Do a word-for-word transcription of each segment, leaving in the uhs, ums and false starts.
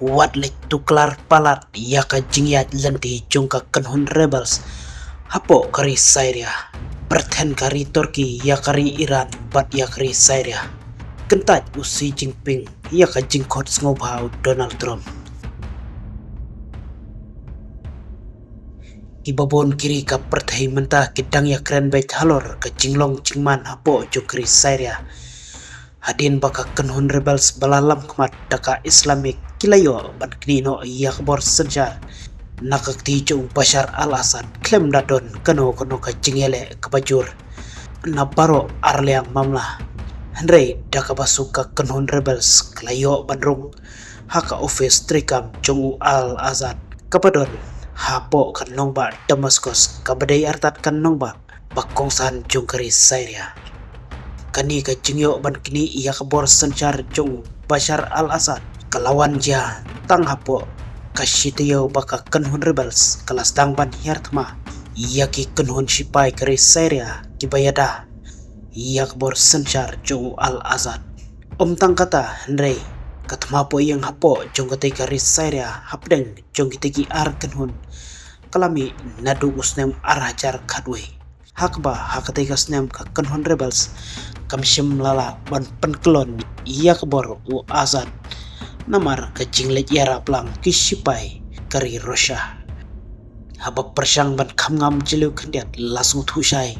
Wat leit tuklar palat ïa ka jingïaid lynti jong ka kynhun rebels hapoh ka ri Syria. Pyrthen ka ri Turkey ïa ka ri Iran bad ïa ka ri Syria. Kyntait u Xi Jinping ïa ka jingkhot sngewbha u Donald Trump. Kiba bun ki ri ka pyrthei mynta ki dang ïakren beit halor ka jinglong jingman hapoh jong ka ri Syria. Hadien ba ka kynhun rebels ba la lam khmat da ka Islamic ki la ïoh ban knieh noh ïa ka bor synshar na ka kti jong u Bashar al-Assad khlem da don kano kano ka jingïaleh kaba jur na baroh arliang mamla. Hynrei da kaba suk ka kynhun rebels ka la ïoh ban rung ha ka office treikam jong u al-Assad kaba don hapoh ka nongbah Damascus, kaba dei artat ka nongbah ba kongsan jong ka ri Syria. Kane ka jingïoh ban knieh ïa ka bor synshar jong u Bashar al-Assad ka la wan jia tang hapoh ka shi taïew ba ka kynhun rebels ka la sdang ban hiar thma ïa ki kynhun shipai ka ri Syria kiba ïada ïa ka bor synshar jong u al-Assad. Ym tang kata hynrei, ka thma poh ïing hapoh jong katei ka ri Syria hapdeng jong kitei ki ar kynhun ka la mih naduh u snem ar hajar khatwei. Ha kaba ha katei ka snem ka kynhun rebels kam shym la lah ban pynkyllon ïa ka bor u Assad namar ka jingleit ïarap lang ki shipai ka ri Russia. Haba pyrshang ban kham ngam jylliew khyndiat la sngewthuh shai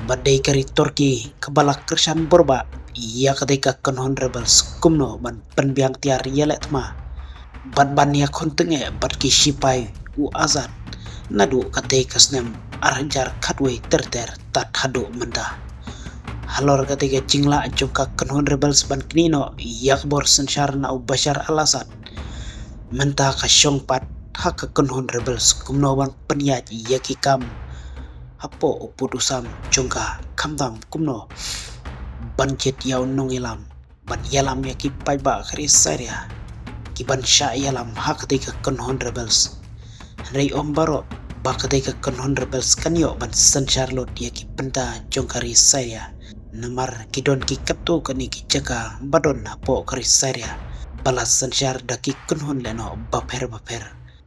ba dei ka ri Turkey kaba la kyrshan borbah ïa katei ka kynhun rebels kumno ban pynbiang tiar ïaleh thma bad ban ïakhun tyngeh bad ki shipai u Assad naduh katei ka snem ar hajar khatwei ter ter tad haduh mynta. Halor katei ka jinglah jong ka kynhun rebels ban knieh noh ïa ka bor synshar na u Bashar al-Assad, mynta ka shong pat ha ka kynhun rebels kumno ban pynïaid ïa ki kam hapoh u pud u sam jong ka, khamtam kumno ban jied ïa u nongïalam ban ïalam ïa ki paidbah ka ri Syria ki ban shah ïalam ha katei ka kynhun rebels. Hynrei ym baroh ba katei ka kynhun rebels kan ïoh ban synshar lut ïa ki bynta jong ka ri Syria, namar ki don ki katto katne ki jaka ba don hapoh ka ri Syria ba la synshar da ki kynhun lehnoh bapher bapher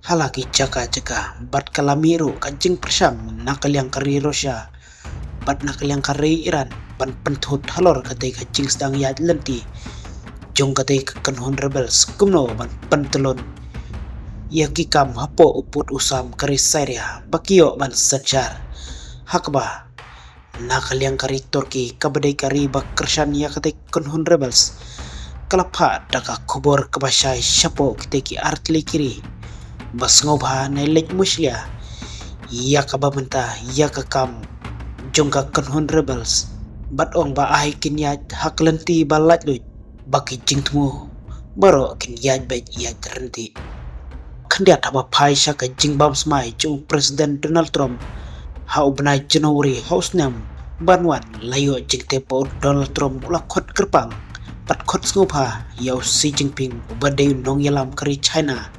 ha la ki jaka jaka. Bad ka la mih ruh ka jingpyrshang na ka liang ka ri Russia bad na ka liang ka ri Iran ban pynthut halor katei ka jingsdang ïaid lynti jong katei ka kynhun rebels kumno ban pyntyllun ïa ki kam hapoh u pud u sam ka ri Syria ba ki ïoh ban synshar. Ha kaba na ka liang ka ri Turkey kaba dei ka ri ba kyrshan ïa katei ka kynhun rebels ka la phah da ka khubor kaba shai shapoh kitei ki ar tylli ki ri ba sngewbha ne leit mushlia ïa kaba mynta ïa ka kam jong ka kynhun rebels bad ong ba ai kin ïaid ha ka lynti ba laitluid ba ki jingthmu baroh kin ïaid beit ïaid ryntih. Khyndiat haba phai sha ka jingbam smai jong u President Donald Trump ha u bnai January ha u snem ban wan, la ïoh jingtip ba u Donald Trump u la khot kyrpang bad khot sngewbha ïa u Xi Jinping uba dei u nongïalam ka ri China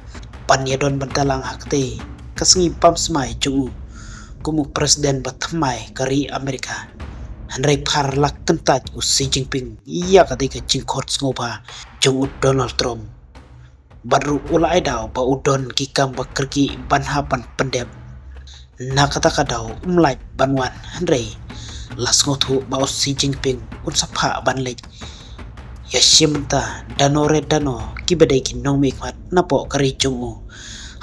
ban ïadon bynta lang ha katei ka sngi bam smai jong u kum u President ba thymmai ka ri America. Hynrei phar la kyntait u Xi Jinping ïa katei ka jingkhot sngewbha jong u Donald Trump. Bad ruh u la ai daw ba u don ki kam ba kyrkieh ban hap ban pyndep. Na kata ka daw um lait ban wan hynrei la sngewthuh ba u Xi Jinping un sa phah ban leit ïa shi mynta da no re da no kiba dei ki nongmihkhmat napoh ka ri jong u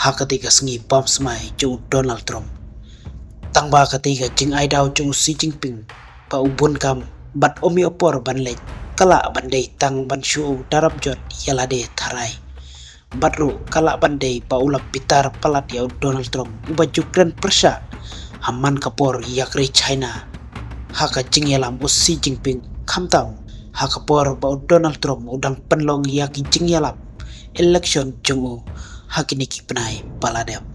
ha katei ka sngi bam smai jong u Donald Trump. Tang ba katei ka jingai daw jong u Xi Jinping ba u bun kam bad um ïoh por ban leit ka lah ban dei tang ban shu da rap jot ïa lade tharai. Bad ruh ka lah ban dei ba u la bitar palat ïa u Donald Trump uba ju kren pyrshah ha man ka por ïa ka ri China ha ka jingïalam u Xi Jinping, khamtam ha ka por ba u Donald Trump u dang pynlong ïa ki jingïalam election jong u ha kine ki bnai ba la dep.